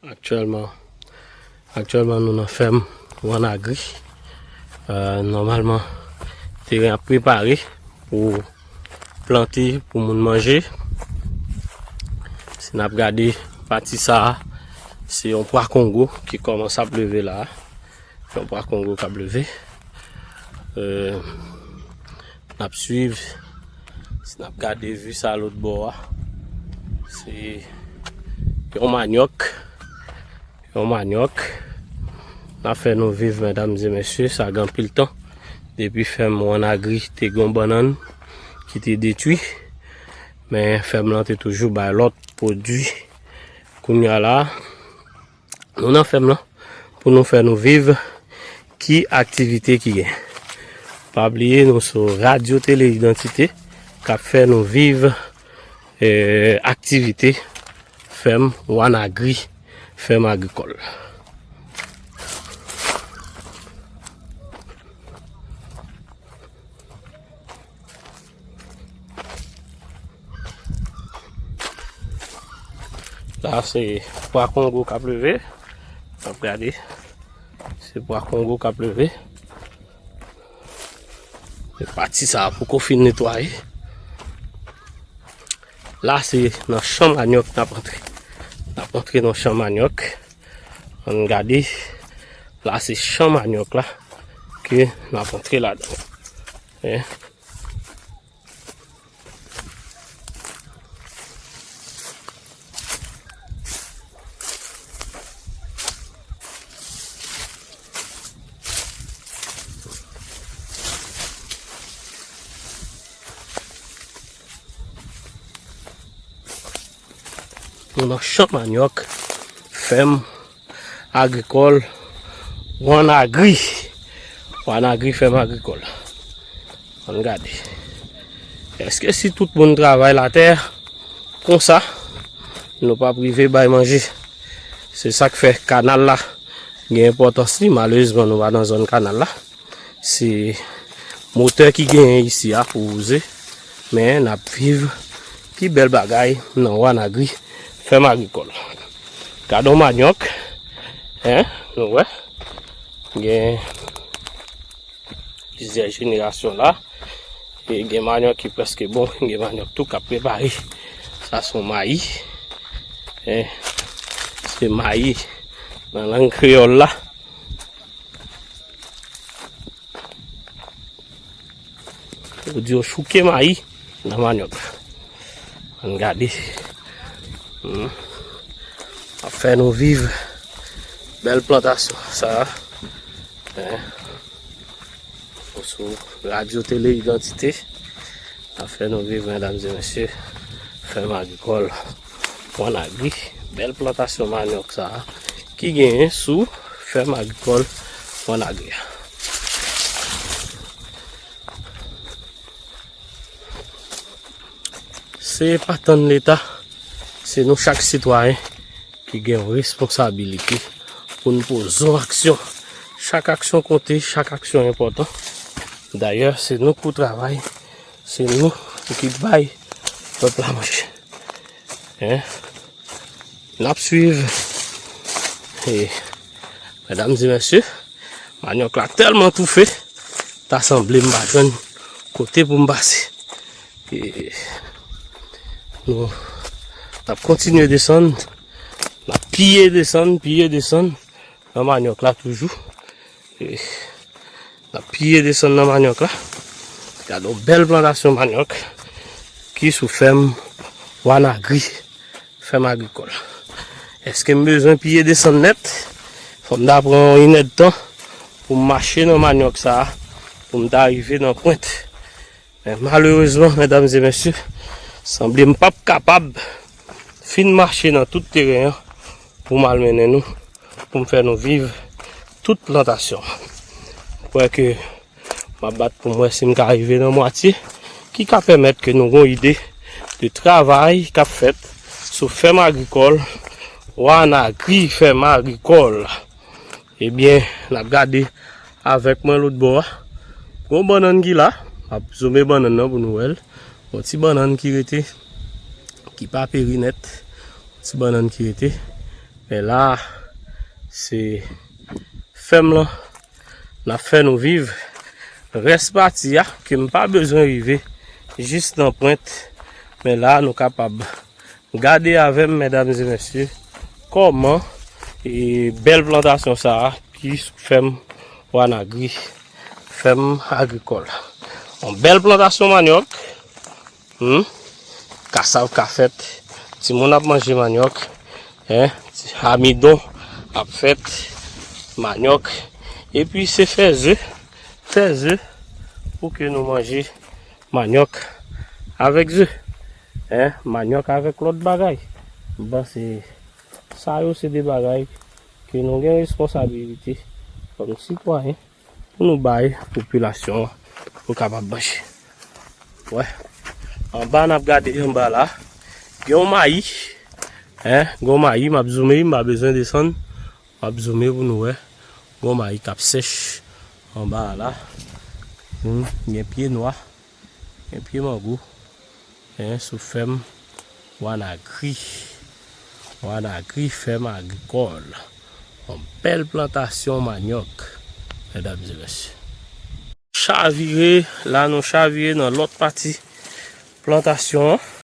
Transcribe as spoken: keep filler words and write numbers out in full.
Aktyèlman, aktyèlman nou nan fèm Wanagri. Euh, nòmalman, teren ap prepare pou plante, pou moun manje. Si n ap gade pati sa a, se yon pwa kongo ki kòmanse ap leve la a. Yon pwa kongo k ap leve. Euh, n ap swiv. Si n ap gade vi sa lòt bò a, se yon manyòk. Yon manyòk. N ap fè nou viv, medam e mesye, sa gen anpil tan. Depi fèm Wanagri te gen yon bannann ki te detwi. Men fèm lan te toujou bay lòt pwodui. Kounye a la, nou nan fèm lan pou nou fè nou viv ki aktivite ki gen. Pa bliye nou sou Radyo Tele Idantite k ap fè nou viv, eh, aktivite fèm Wanagri, fèm agrikòl. La se pwa kongo k ap leve. N ap gade. Se pwa kongo k ap leve. E pati sa a poko fin netwaye. La se nan chan manyòk n ap antre. N ap antre nan chan manyòk. Ann gade. La se chan manyòk la ke n ap antre ladan. Eh. Nou nan chan manyòk, fèm agrikòl, Wanagri. Wanagri fèm agrikòl. Ann gade. Èske si tout moun travay latè konsa, nou p ap rive bay manje? Se sa k fè kanal la gen enpòtans li. Malerezman, nou pa nan zòn kanal la. Se motè ki genyen isi a pou wouze. Men n ap viv pi bèl bagay nan Wanagri, fèm agrikòl. Gade yon manyòk, en, nou wè. Gen plizyè jenerasyon la. E gen manyòk ki prèske bon, gen manyòk tou k ap prepare. Sa se yon mayi. En, se mayi nan lang kreyòl la. Ou di yo chouke mayi nan manyòk. Ann gade. Hmm. Ap fè nou viv bèl plantasyon sa a. En. Sou Radyo Tele Idantite. Ap fè nou viv, medam e mesye, fèm agrikòl Wanagri. Bèl plantasyon manyòk sa a ki genyen sou fèm agrikòl Wanagri a. Se pa tann Leta, se nou chak sitwayen ki gen yon responsabilite pou n poze yon aksyon. Chak aksyon konte, chak aksyon enpòtan. Dayè, se nou k pou travay, se nou ki bay pèp la manje. En? N ap swiv. E, medam e mesye, manyòk la tèlman toufe, ta sanble m pa jwenn kote pou m pase. E, nou, n ap kontinye desann, n ap piye desann, piye desann nan manyòk la toujou. E, n ap piye desann nan manyòk la. Gade yon bèl plantasyon manyòk ki sou fèm Wanagri, fèm agrikòl. Èske m bezwen piye desann nèt? Fò m ta pran yon inèdtan pou m mache nan manyòk sa a, pou m ta rive nan pwent. Men malerezman, medam e mesye, sanble m p ap kapab fin mache nan tout teren an pou m al mennen nou, pou m fè nou viv tout plantasyon. M kwè ke m ap bat pou m wè si m ka rive nan mwatye ki ka pèmèt ke nou gon ide de travay k ap fèt sou fèm agrikòl, Wanagri fèm agrikòl. Ebyen, n ap gade avèk mwen lòt bò a. Gon bannann ki la, m ap zome bannann nan pou nou wè l. Gon ti bannann ki rete, ki pa peri nèt. Ti bannann ki rete. Men la, se fèm lan n ap fè nou viv. Rès pati a, ke m pa bezwen rive jis nan pwent. Men la, nou kapab gade avè m, medam e mesye, kòman e bèl plantasyon sa a ki sou fèm Wanagri, fèm agrikòl. Yon bèl plantasyon manyòk. Hmm? Kasav ka fèt. Timoun ap manje manyòk. Hein? Amidon ap fèt. Manyòk. Epi se fè ze. Fè ze pou ke nou manje manyòk avèk ze. Hein? Manyòk avèk lòt bagay. M panse sa yo se de bagay ke nou gen responsabilite kòm sitwayen pou nou bay popilasyon an pou kapab manje. Wè. Anba n ap gade anba la. Gen yon mayi. Hein? Gen yon mayi, m ap zoome, m pa bezwen desann. M ap zoome pou nou wè. Gen yon mayi k ap sèch anba a la. Hmm, gen pye nwa. Gen pye mango. Hein, sou fèm Wanagri. Wanagri, fèm agrikòl. Yon bèl plantasyon manyòk, medam e mesye. Chavire, la nou chavire nan lòt pati plantasyon an.